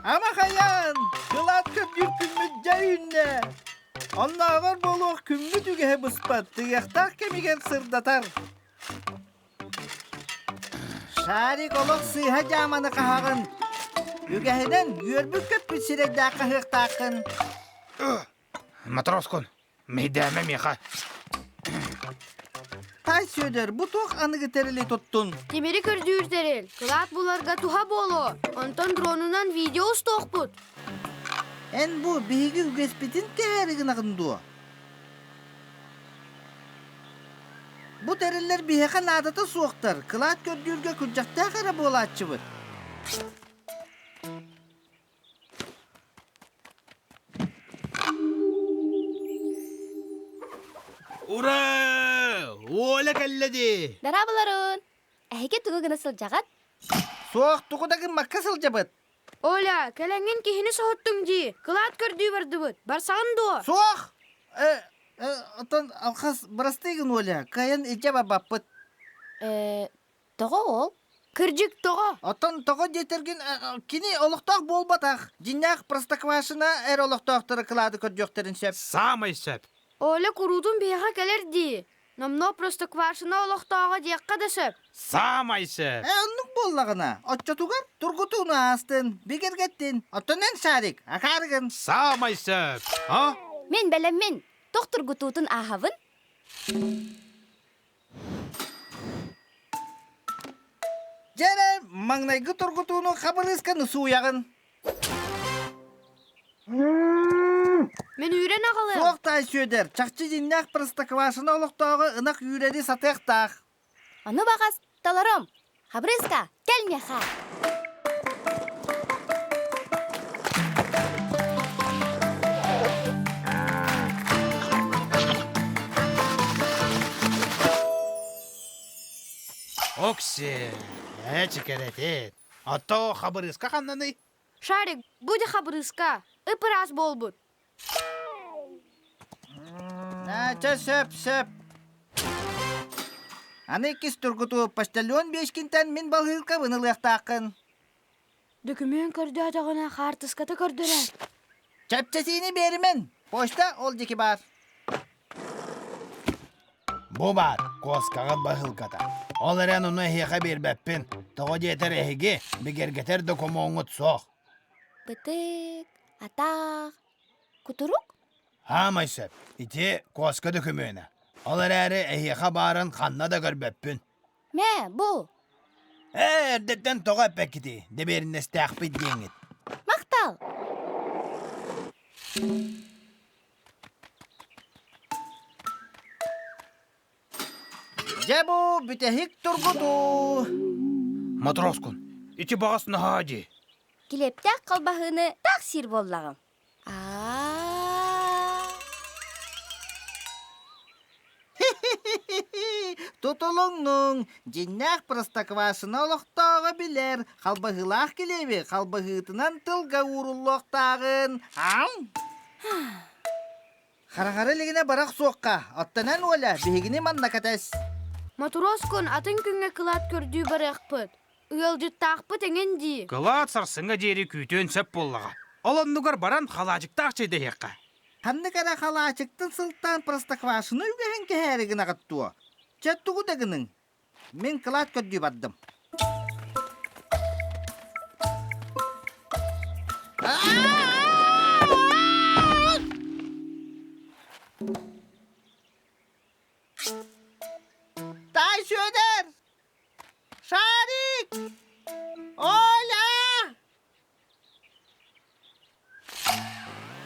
Ама хайаан, кылаат көрдүүр күммүт дьэ үүннэ. Оннооҕор буолуох күммүт үгэһэ быспат, тыйахтаах кэмигэр сырдатар. Шарик олох сыыһа дьааманы хаһаҕын. Үгэһинэн үөрбүт-көппүт сирэйдээх хаһыахтааххын. Матроскун, мэйдээмэ миэхэ. Тай Сүөдэр, бу туох аныгы тэрили туттун? Тимири көрдүүр тэрил. Кылаат буларга туһа буолуо. Онтон дронунан видео устуохпут. Эн бу биһиги үгэспитин кэһээри гынаҕын дуо? Бу тэриллэр биһиэхэ наадата суохтар, кылаат көрдүүргэ күрдьэхтээх эрэ буолааччыбыт. Ура! Оля кэллэ дии! Дорооболорун! Эһиги тугу гына сылдьаҕыт? Суох, тугу да гыммакка сылдьабыт. Оля, кэлэҥҥин киһини соһуттуҥ дии. Кылаат көрдүү бардыбыт. Барсаҕын дуо? Суох! Э, э, оттон алхас бырастыы гын, Оля, кыайан илдьэ барбаппыт. Э, тоҕо ол? Кырдьык, тоҕо? Оттон тоҕо диэтэргин, кини олохтоох буолбатах. Дьиҥнээх Простоквашино эр олохтоохторо кылааты көрдүөхтэрин сөп. Саамай сөп. Оля куруутун биһиэхэ кэлэр дии. Номнуо Простоквашино олохтооҕо диэххэ да сөп. Саамай сөп. Э, оннук буоллаҕына, оччотугар тургутууну аастын, бигэргэттин. Оттон эн, Шарик, акаарыгын. Саамай сөп. А? Мин бэлэммин. Туох тургутуутун ааһабын? Дьэ эрэ, маҥнайгы тургутууну хабырыысканы сууйаҕын. Мин үүрэн аҕалыам. Суох таай Сүөдэр, чахчы дьиҥнээх Простоквашино олохтооҕо ынах үүрэри сатыахтаах. Ону баҕас толором. Хабырыыска, кэл миэхэ. Окси, эчи кэрэтин. А то хабырыыска ханнаный? Шарик, будь хабырыыска, ып-ыраас буолбут. Чэ, сөп, сөп. Аны иккис тургутуу почтальон Биэшкинтэн мин балыылкабын ылыахтааххын. Дөкүмүөн көрдөөтөҕүнэ хаартыската көрдөрөр. Чэпчэтиини биэримэн. Почта ол диэки баар. Бу баар, куоскаҕыт баһыылката. Ол эрэн ону эһиэхэ биэрбэппин. Тоҕо диэтэр эһиги бигэргэтэр докумуоҥҥут суох. Бытык, атах, кутурук? Хаамай сөп. Ити куоска дөкүмүөнэ. Ол эрээри эһиэхэ баарын ханна да көрбөппүн. Мэ, бу. Ээ, эрдэттэн тоҕо эппэккитий, дэбиэринэстээхпит диэҥҥит. Махтал! Дьэ бу бүтэһик тургутуу. Матроскун, ити баҕас наһаа дии. Килиэптээх халбаһыыны таах сиир буоллаҕым. Аа. Тутулуҥнуҥ, дьиҥнээх Простоквашино олохтооҕо билэр, халбаһыылаах килиэби халбаһыытынан тылга ууруллуохтааҕын. Ам! Хараҥара илигинэ барах суохха, оттон эн, Оля, биһигини манна кэтэс. Мотуруоскун атын күҥҥэ кылаат көрдүү барыахпыт. Ыалдьыттаахпыт эҥин дии. Кылаат сарсыҥҥа диэри күүтүөн сөп буоллаҕа. Ол оннугар баран халаачыктаах чэйдэһиэххэ. Ханнык эрэ халаачыктан сылтаан простоквашино үгэһин кэһээри гынаҕыт дуо? Чэ, тугу да гыныҥ. Мин кылаат көрдүү бардым. Таай Сүөдэр! Шарик! Оля!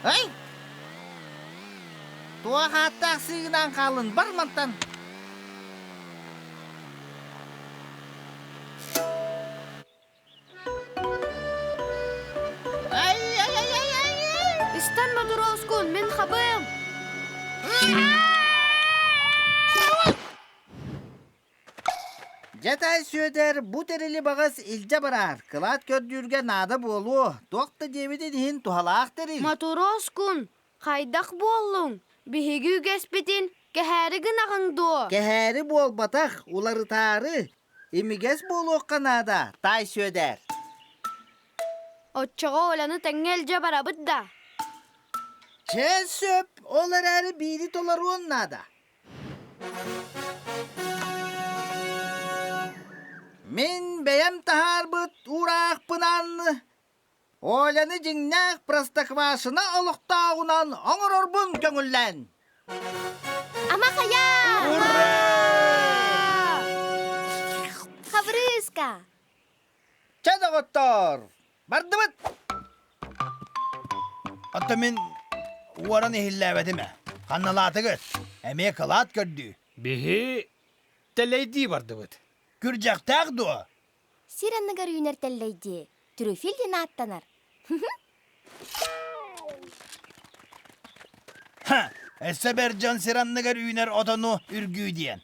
Эй! Туох ааттаах сыыгынан хаалын бар мантан! Ай-ай-ай-ай-ай! Истэн мотуруоскун, мин хабыам! Дьэ, таай Сүөдэр, бу тэрили баҕас илдьэ бараар, кылаат көрдүүргэ наада буолуо, туох да диэбитин иһин туһалаах тэрил. Мотуруоскун, хайдах буоллуҥ? Биһиги үгэспитин кэһээри гынаҕыҥ дуо? Кэһээри буолбатах, уларытаары. Имигэс буолуохха наада, таай Сүөдэр. Оччоҕо Оляны тэҥҥэ илдьэ барабыт да? Чэ, сөп, ол эрээри биири толоруон наада. Мин бэйэм таһаарбыт уураахпынан Оляны дьиҥнээх Простоквашино олохтооҕунан оҥорорбун көҥүллээн. Ама хайа! Хабырыыска! Чэ, доҕоттоор, бардыбыт! Оттон мин уоран иһиллээбэтим ээ. Ханналаатыгыт? Эмиэ кылаат көрдүү. Биһи тэлэйдии бардыбыт. Күрдьэхтээх дуо? Сир анныгар үүнэр тэллэйдии, трюфель диэн ааттанар. Ха! Өссө бэр дьон сир анныгар үүнэр отону үргүү диэн.